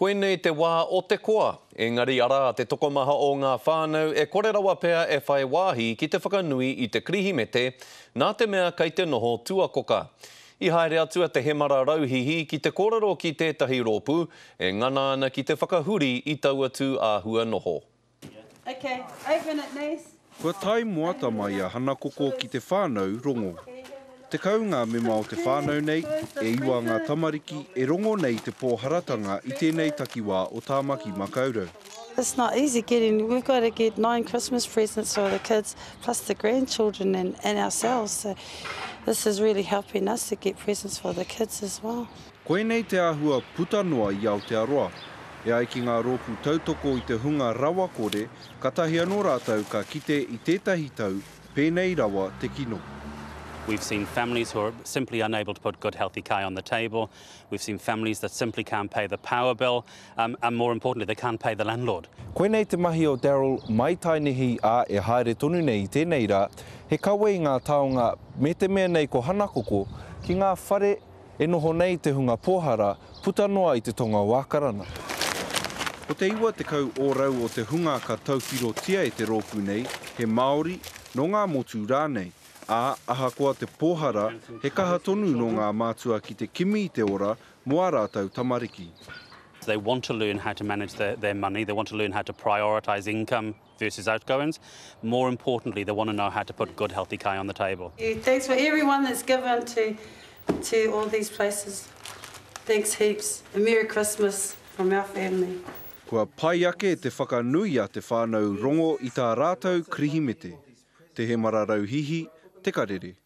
Koinei te wā o te koa, engari arā te tokomaha o ngā whānau e kore rawa pea e whai wāhi ki te whakanui i te Kirihimete nā te mea kei te noho tuakoka. I haere atu a Te Hemara Rauhihi ki te kōrero ki tētahi rōpū e ngana ana ki te whakahuri i taua tū āhua noho. Okay, open it, niece. Kua tae moata mai a Hanakoko ki te whānau rongo. 10 ngā mema o te whānau nei, e iwa ngā tamariki e rongo nei te pōharatanga i tēnei takiwā o Tāmaki Makaurau. It's not easy getting, we've got to get nine Christmas presents for the kids plus the grandchildren and, and ourselves so this is really helping us to get presents for the kids as well. Koinei te āhua puta noa i Aotearoa. E ai ki ngā rōpū tautoko i te hunga rawakore, katahi anō rātou ka kite i tētahi tau pēnei rawa te kino. We've seen families who are simply unable to put good healthy kai on the table. We've seen families that simply can't pay the power bill, um, and more importantly, they can't pay the landlord. Koinei te mahi o Daryl mai Tainihi ā, e haere tonu nei i tēnei rā, he kawe i ngā taonga me te mea nei ko Hanakoko ki ngā whare E noho nei te hunga pōhara puta noa i te tonga o Ākarana. Ko te 90 ōrau o te hunga ka tauwhirotia e te rōpū nei, he Māori, nō ngā motu rānei, ā, ahakoa te pōhara, he kaha tonu nō ngā mātua ki te kimi i te ora mō ā rātou tamariki. They want to learn how to manage their, their money, they want to learn how to prioritise income versus outgoings. More importantly, they want to know how to put good, healthy kai on the table. Thanks for everyone that's given to, to all these places. Thanks heaps. And Merry Christmas from our family. Kua pai ake te whakanui a te whānau rongo i tā rātou Kirihimete. Te Hemara Rauhihi, Te Karere.